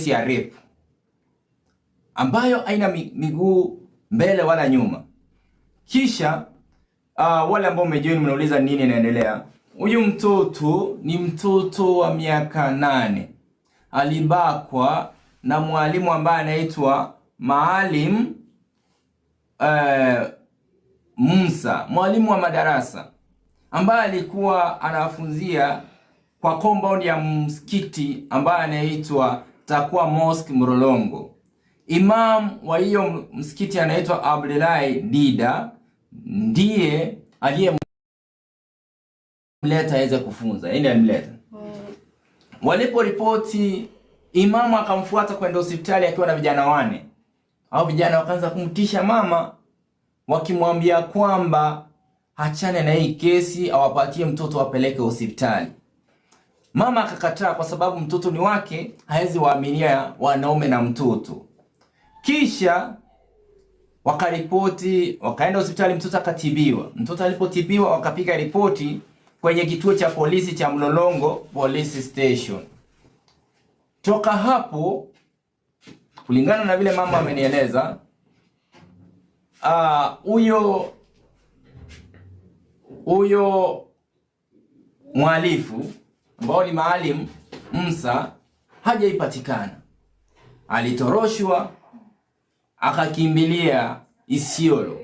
ya rape ambayo haina miguu mbele wala nyuma. Kisha wale ambao mmejoin mnauliza nini inaendelea. Huyu mtoto ni mtoto wa miaka 8, alibakwa na mwalimu ambaye anaitwa Maalim Musa, mwalimu wa madarasa ambaye alikuwa anafunzia kwa compound ya msikiti ambaye anaitwa Takwa Mosque Mlolongo. Imam wa hiyo msikiti anaitwa Abdullahi Dida ndiye aliyemleta aweze kufunza, yeye alimleta. Waliporipoti, imamu akamfuata kwenda hospitali akiwa na vijana 4. Hao vijana wakaanza kumtisha mama wakimwambia kwamba achane na hii kesi, awapatie mtoto apeleke hospitali. Mama akakataa kwa sababu mtoto ni wake, hawezi waaminia wanaume na mtoto. Kisha wakaripoti, wakaenda hospitali, mtoto akatibiwa. Mtoto alipotibiwa, wakapiga ripoti kwenye kituo cha polisi cha Mlolongo Police Station. Toka hapo, kulingana na vile mama amenieleza, huyo mhalifu ambao ni Maalim Musa hajaipatikana, alitoroshwa akakimbilia Isiolo.